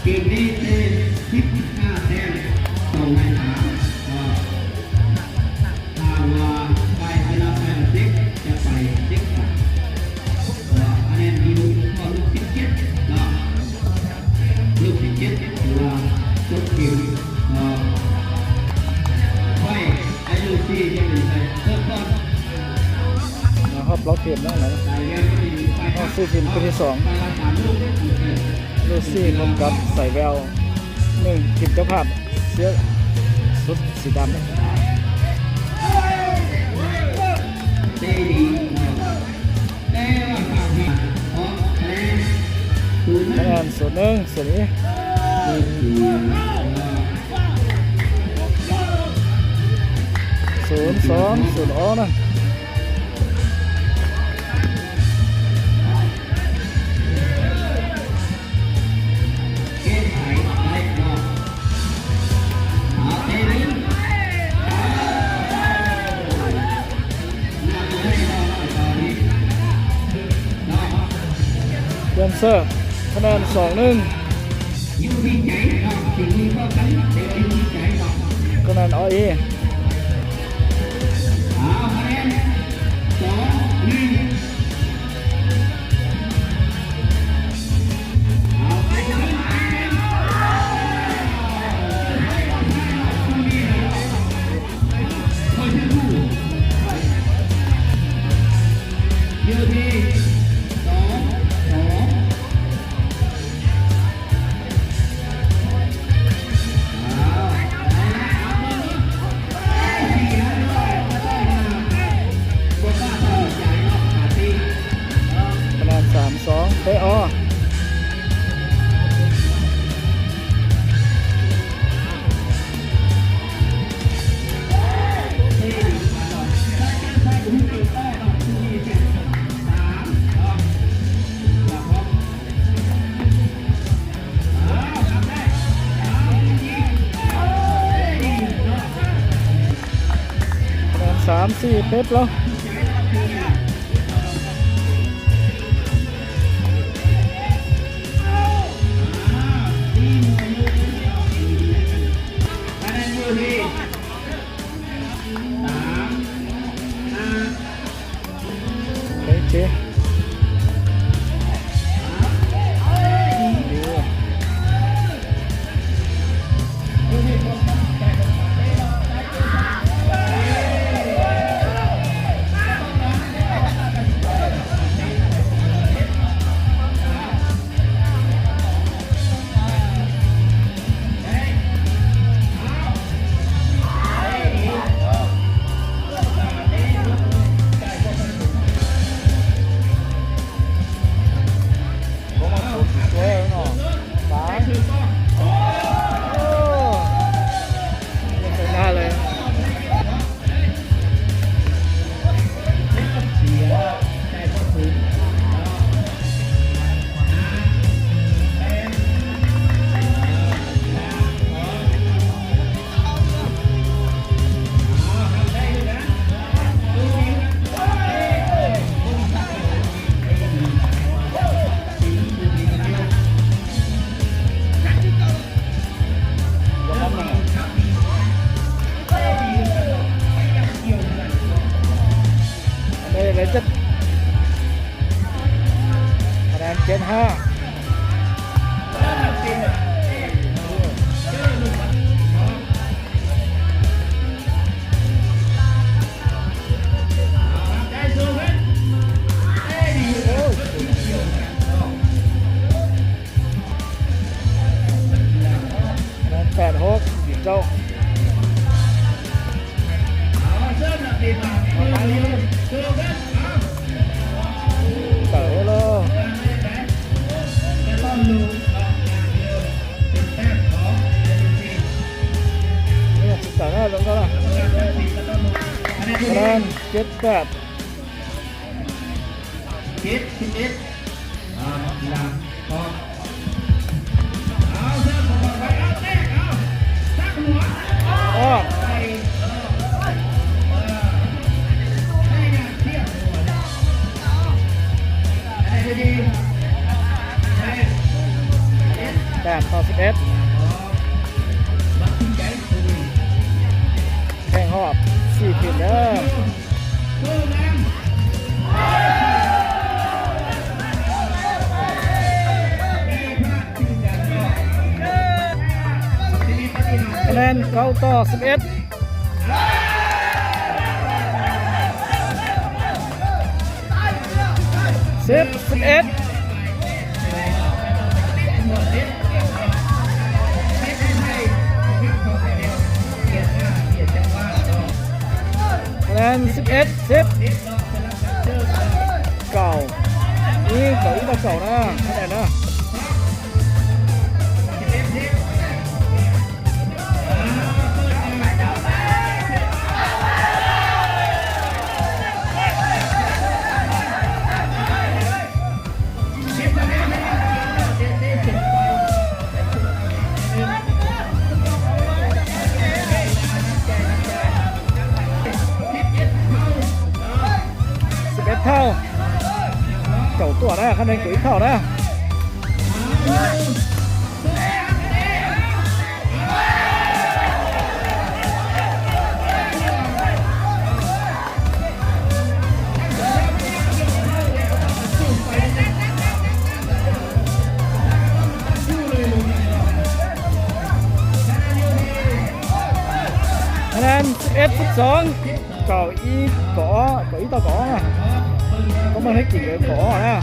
ເກມນີ້ເຕະສິບຫ້າແຕ້ມ ສອງໃນສາມ ກໍຖ້າວ່າໄປຊະນະໄປເຈັດ ຈະໄປເຈັດສາມ ກໍຄະແນນຢູ່ຮອບສິບເຈັດເນາະ ຮອບສິບເຈັດ ຖືວ່າຈົບເກມ ກໍໄປ ໄອຢູຊີ ຈະເປັນໄປເລີ່ມກ່ອນ. ມາຮອບເລາະເກມແລ້ວນະ ຮອບສີ່ທີມ ຄູ່ທີສອງ ຢູຊີ ພົບກັບສາຍແວວ ໜຶ່ງ ທີມເຈົ້າພາບ ເສື້ອຊຸດສີດຳ ຄະແນນ ສູນໜຶ່ງ ສູນນີ້ ສູນສອງ ສູນອອກນະ. ແດນເຊີ ຄະແນນ ສອງໜຶ່ງ ຢູ່ທີ່ໃຈເນາະ ຊິມີເວົ້າກັນ ແຕ່ຢູ່ທີ່ໃຈເນາະ ຄະແນນ ອໍອີ ເອົາ ຄະແນນ ສອງໜຶ່ງ ເອົາ ໄປເລີຍ ໄປເລີຍ ຢູ່ທີ່ ສອງສອງ ຄະແນນ ສາມສອງ ເຕະອອກ. ສາມສີ່ ເປັບແລ້ວ. ໂອເຄ. ເອີ ເຈັດ ຄະແນນ ເຈັດຫ້າ. ແປດຫົກ ເຈົ້າ ເຕີໂລ ເຕີແລ້ວ ລົງກ່ອນລະ ຄະແນນ ເຈັດແປດ. ເຈັດສິບເອັດ ອ່າ ນັກກິລາ ອອກ ເອົາເຊີນ ເອົາແຕກ ເອົາ ຕັກຫົວ ອອກ ໄປ ເອີ ໄດ້ຢ່າງທຽບ ໄດ້ດີ ໄດ້ ເຈັດ ແປ ຕໍ່ສິບເອັດ ແຂ່ງຮອບສີ່ທີມເດີ. ຄະແນນເກົ້າຕໍ່ສິບເອັດ. ສິບ ສິບເອັດ. ຄະແນນສິບເອັດ ສິບ. ເກົ້າ ອີກ ເກົ້າອີກຕໍ່ເກົ້ານະ ຄະແນນນະ. ສິບເອັດເທົ່າ ເຈົ້າຕົວະນະ ຄະແນນເກົ້າອີກເທົ່ານະ. ຄະແນນສິບເອັດ ສິບສອງ. ເກົ້າອີກ ເກົ້າອີກຕໍ່ເກົ້ານະ ກໍມັນໃຫ້ກິນເກົ້ານະ.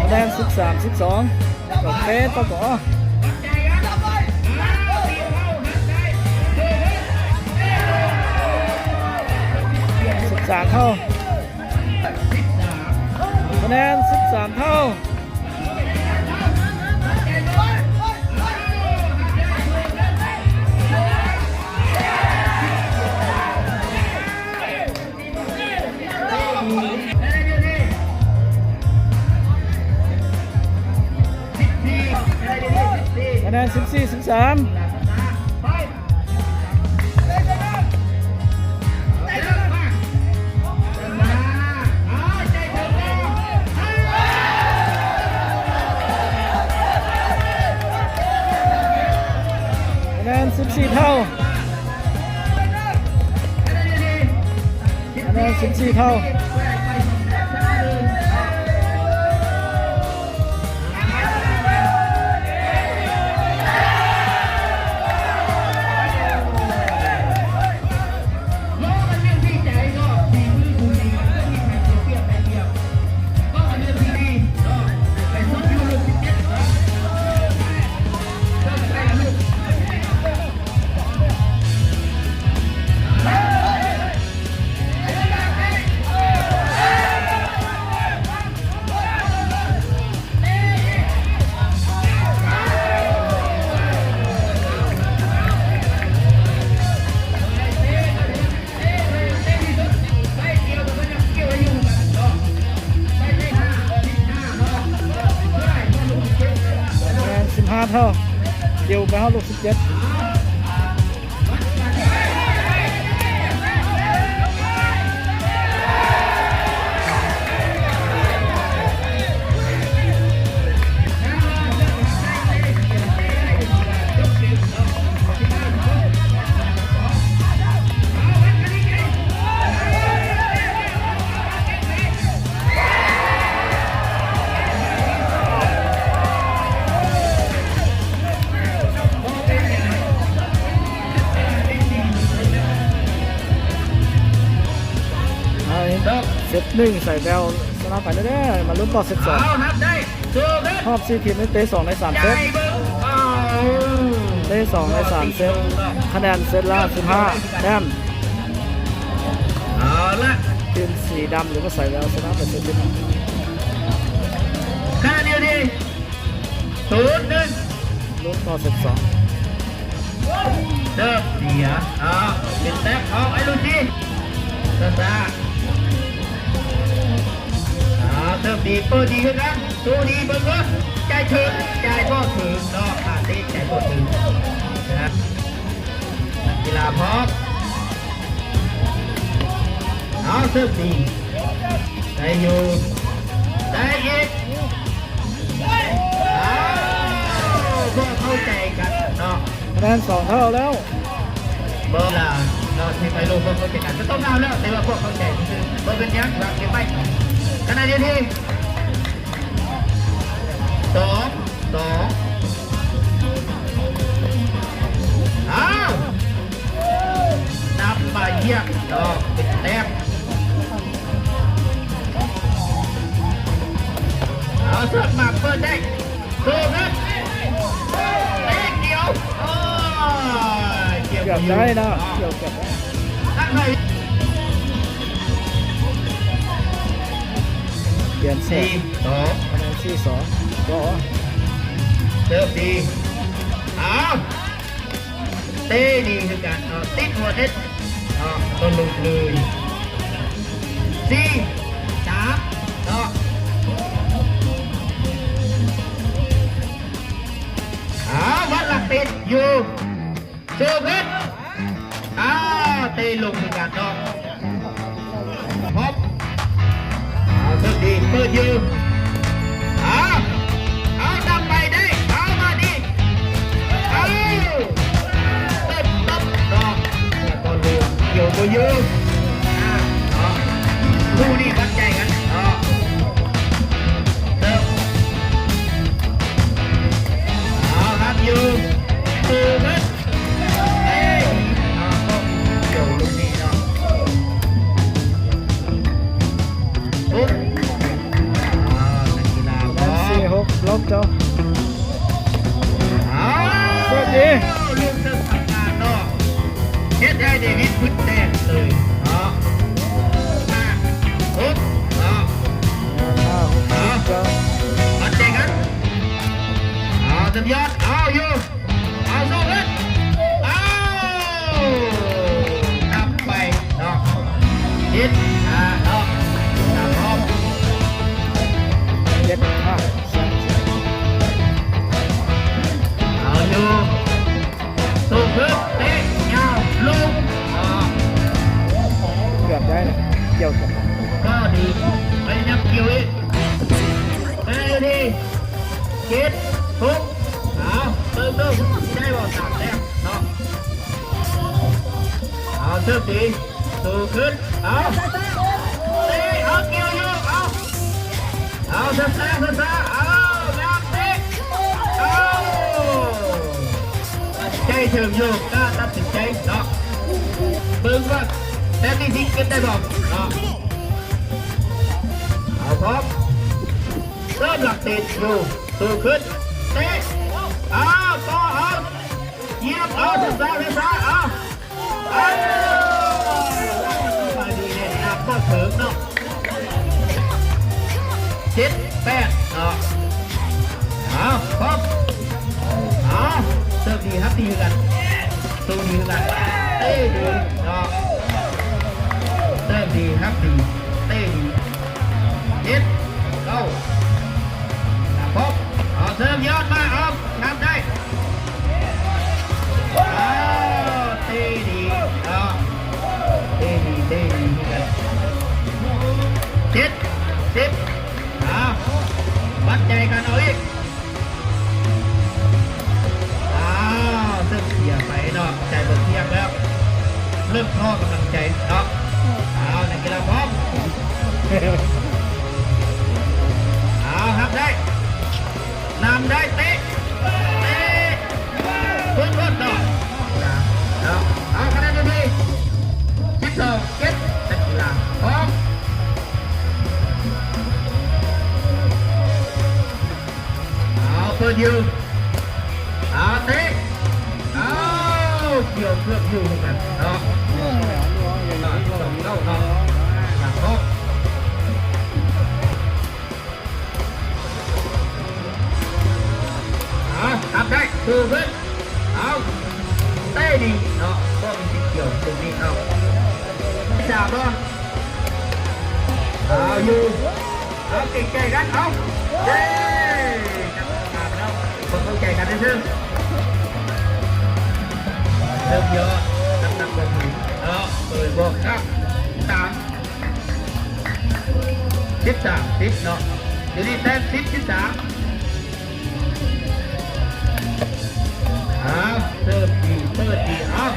ຄະແນນສິບສາມ ສິບສອງ ເກົ້າເປດຕໍ່ເກົ້າ ສິບສາມເທົ່າ. ຄະແນນສິບສາມເທົ່າ. ຄະແນນສິບສີ່ ສິບສາມ. ຄະແນນສິບສີ່ເທົ່າ. ຄະແນນສິບສີ່ເທົ່າ. ແມ່ນ ສິບຫ້າເທົ່າ ເອີວໄປຮອດລູກສິບເຈັດ. ເອົາ ເຊັດໜຶ່ງ ສາຍແວວຊະນະໄປແລ້ວເດີ ມາລຸ້ນຕໍ່ເຊັດສອງ. ຮອບສີ່ທີມນີ້ເຕະສອງໃນສາມເຊັດ ເຕະສອງໃນສາມເຊັດ ຄະແນນເຊັດລະສິບຫ້າແຕ້ມ. ເອົາລະ ທີມສີດຳ ຫຼືວ່າສາຍແວວຊະນະໄປເຊັດໜຶ່ງ ຄະແນນດຽວນີ້ ສູນໜຶ່ງ ລຸ້ນຕໍ່ເຊັດສອງ. ເສີບເສຍ ເອົາ ເປັນແຕ້ມຂອງໄອລູຊີ ຊາຊາ ເອົາ ເສີບດີ ເປີດດີຄືກັນ ໂຕດີ ເບິ່ງເບິ່ງ ຈ່າຍເຖິງ ຈ່າຍບໍ່ເຖິງເນາະ ອາ ເຕະ ຈ່າຍບໍ່ເຖິງນະ ນັກກິລາພ້ອມ ເອົາ ເສີບດີ ໄດ້ຢູ່ ໄດ້ອີກ ອ້າວ ບໍ່ເຂົ້າໃຈກັນເນາະ ຄະແນນສອງເທົ່າແລ້ວ ບໍ່ລາວເນາະ ທີ່ໄປລົງບໍ່ເຂົ້າໃຈກັນ ກໍຕ້ອງເອົາແລ້ວ ແຕ່ວ່າພວກເຂົ້າໃຈຊື່ໆ ບໍ່ເປັນຫຍັງ ວາງເກັບໄວ້ ຂະນະດຽວນີ້ ສອງ ສອງ ອ້າວ ນຳມາຢຽບດອກເປັນແຕ້ມ ເອົາ ເສີບມາເປີດໄດ້ ໂຊເງິນ ເຕະກ່ຽວ ໂອ້ຍ ກ່ຽວ ເກືອບໄດ້ເນາະ ເນາະ ເກືອບ ເກືອບໄດ້ ຕັ້ງໃຫ້ ປ່ຽນເສີບ ສີ່ສອງ ຄະແນນສີ່ສອງ ກໍ ເສີບດີ ອ້າວ ເຕະດີຄືກັນເນາະ ຕິດຫົວເນັດເນາະ ກໍຫຼຸດເລີຍ ສີ່ສາມ ເນາະ ອ້າວ ວັດຫຼັກຕິດຢູ່ ເຊີເພິດ ອ້າວ ເຕະລົງຄືກັນເນາະ ຮອບ ເອົາ ເສີບດີ ເປີດຢູ່ ເອົາ ເອົາ ນຳໄປໄດ້ ເອົາ ມາດີ ເອົາ ເຕີບຕັບເນາະ ແລ້ວກໍເລີຍ ກ່ຽວບໍ່ຢູ່ ອ່າ ເນາະ ຄູ່ນີ້ວັດໃຈກັນເນາະ ເຕີບ ເອົາ ຮັບຢູ່ ເຊີເພິດ ເອີຍ ເອົາ ເຂົ້າ ໂດນລູກນີ້ເນາະ ໂອ້ ອ່າ ນັກກິລາ ສີ່ຫົກ ບລັອກເຈົ້າ ອ້າວ ເສີບດີ ລູກເສີບທຳງານເນາະ ເຮັດໃຫ້ເດວິດພຶດແຕກເລີຍເນາະ ຫ້າ ຫົກ ເນາະ ຫ້າ ຫົກ ເຈົ້າ ວັດໃຈກັນ ເອົາ ສຸດຍອດ ເອົາຢູ່ ເອົາ ສູ້ຂຶ້ນ ເອົາ ນຳໄປເນາະ ເຈັດຫ້າ ເນາະ ຕາມຮອບ ເຈັດຫ້າ ເອົາຢູ່ ສູ້ຂຶ້ນ ເຕະຍາວ ລົງ ເນາະ ເກືອບໄດ້ນະ ກ່ຽວກັນ ກໍດີ ໄປຍັງກ່ຽວອີກ ໄປດີ ເຈັດ ຫົກ ເອົາ ເຕີມລົງ ຊິໄດ້ບໍ່ ສາມແຕ້ມເນາະ ເອົາ ເສີບດີ ໂຕຂຶ້ນ ເອົາ ເຕະ ເອົາ ກ່ຽວຢູ່ ເອົາ ເອົາ ຊ້າໆ ຊ້າໆ ເອົາ ງາມເຕະ ເອົາ ໃຈເຖິງຢູ່ ກ້າຕັດສິນໃຈເນາະ ເບິ່ງວ່າແບບນີ້ຊິເກັບໄດ້ບໍ່ເນາະ ເອົາ ພ້ອມ ເລີ່ມຫຼັກຕິດຢູ່ ໂຕຂຶ້ນ ເຕະ ເອົາ ຕໍ່ ເອົາ ຢຽບ ເອົາ ຊ້າໆ ຊ້າໆ ເອົາ ເອົາ ໄປດີເດ້ ນັບບໍ່ເຖິງເນາະ ເຈັດ ແປດ ເນາະ ເອົາ ພ້ອມ ເອົາ ເສີບດີ ຮັບດີຄືກັນ ສູ້ດີຄືກັນ ເຕະດີເນາະ ເສີບດີ ຮັບດີ ເຕະດີ ເຈັດ ເກົ້າ ນັບ ເອົາ ເສີບຍອດມາ ເອົາ ນັບໄດ້ ເອົາ ເຕະດີ ເອົາ ເຕະດີ ເຕະດີຄືກັນ ເຈັດ ສິບ ເອົາ ວັດໃຈກັນເອົາອີກ ອ້າວ ເສີບເສຍໄປເນາະ ໃຈບໍ່ທ່ຽງແລ້ວ ເລີ່ມທໍ້ກຳລັງໃຈເນາະ ອ້າວ ນັກກິລາພ້ອມ ອ້າວ ຮັບໄດ້ ນຳໄດ້ ເຕະ ເຕະ ເບິ່ງເບິ່ງເນາະ ເນາະ ເອົາ ຄະແນນຢູ່ທີ່ ສິບສອງ ເຈັດ ນັກກິລາພ້ອມ ເອົາ ເປີດຢູ່ ເອົາ ເຕະ ເອົາ ກ່ຽວເກືອບຢູ່ຄືກັນເນາະ ສອງເກົ້າເນາະ ຫຼັງເນາະ ເອົາ ຮັບໄດ້ ໂຕຂຶ້ນ ເອົາ ເຕະດີເນາະ ກໍມີສິດກ່ຽວຕົງນີ້ເອົາ ສາມເນາະ ເອົາຢູ່ ເອົາເກັ່ງໃຈກັນ ເອົາ ເຢ້ ກັບກຳມະການເນາະ ບໍ່ເຂົ້າໃຈກັນເດີ ເລີ່ມເຍາະ ນ້ຳໜັກບໍ່ຖືກເນາະ ເປີດບອກຄັບ ສາມ ສິບສາມ ສິບເນາະ ດຽວນີ້ແຕ້ມສິບ ສິບສາມ ອ້າວ ເສີບດີ ເປີດດີ ອ້າວ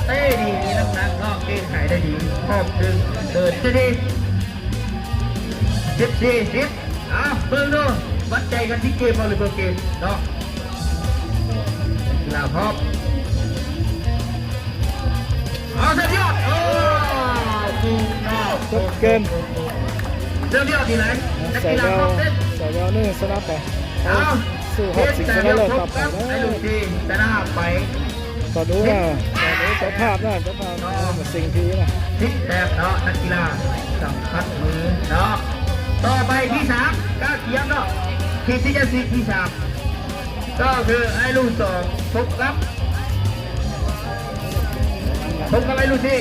ເຕະດີ ມີນ້ຳໜັກເນາະ ເກັ່ງໄຂໄດ້ດີ ອອກເຖິງ ເດີນໄດ້ດີ ສິບສີ່ ສິບ ອ້າວ ເບິ່ງດູ ວັດໃຈກັນທີ່ເກມບໍ່ ຫຼືບໍ່ເກມເນາະ ນັກກິລາພ້ອມ ເອົາ ສຸດຍອດ ໂອ້ ເກັ່ງເນາະ ຈົບເກມ ສຸດຍອດທີ່ໄຫຼ ນັກກິລາພ້ອມເຕັ້ນ ສາວແວວໜຶ່ງ ຊະນະໄປ ເອົາ ສູ້ຮອດຊິງຊະນະເລີດຕໍ່ໄປເດີ ໄອ້ລູກທີ່ຊະນະໄປ ກໍດູນະ ກໍດູເຈົ້າພາບນະ ເຈົ້າພາບ ເອົາ ຊິງທີ່ນະ ສິບແຕ້ມເນາະ ນັກກິລາສຳຜັດມືເນາະ ຕໍ່ໄປທີສາມ ກ້າກຽມເນາະ ທີມທີ່ຈະຊິງທີສາມ ກໍຄືໄອ້ລູກສອງ ພົບກັບ ພົບກັບໄອ້ລູກສີ່